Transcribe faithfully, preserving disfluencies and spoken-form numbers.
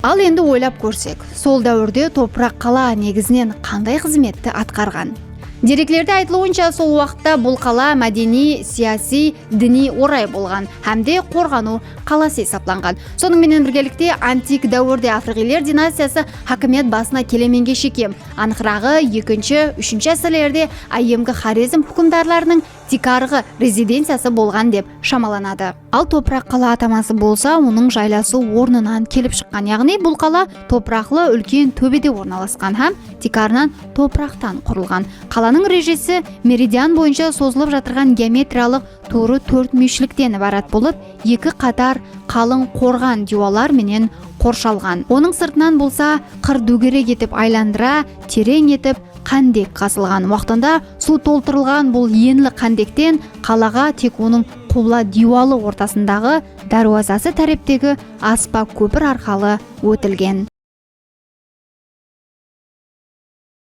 Al endi oylap kórsek, sol dáwirde Topıraq qala negizinen qanday xızmetti atqarǵan? Dereklerde aytılıwınsha, sol waqıtta bul qala mádeniy, siyasiy, diniy oray bolǵan hám de qorǵanıw qalası esaplanǵan. Sonıń menen birgelikte, antik dáwirde afriqiyler dinastiyası hákimiyet basına kelemenge shekem, anıqraǵı, ekinshi, úshinshi ásirlerde áyyemgi Xorezm húkimdarlarınıń tiykarǵı rezidenciyası bolǵan dep shamalanadı. Al Topıraq qala ataması bolsa onıń jaylasıw ornınan kelip shıqqan. Yaǵnıy, bul qala topıraqlı úlken tóbede ornalasqan hám tiykarınan topıraqtan qurılǵan. Qalanıń rejesi meridian boyınsha sozılıp jatırǵan geometriyalıq tuwrı tórtmúyeshlikten ibarat bolıp, eki qatar qalıń qorǵan diywallar menen qorshalǵan. Onıń sırtınan bolsa qır dógerek etip aylandıra, tereń etip qándek qazılǵan. Waqtında suw toltırılǵan bul enli qándekten qalaǵa tek onıń qubla diywalı ortasındaǵı dárwazası táreptegi aspa kópir arqalı ótilgen.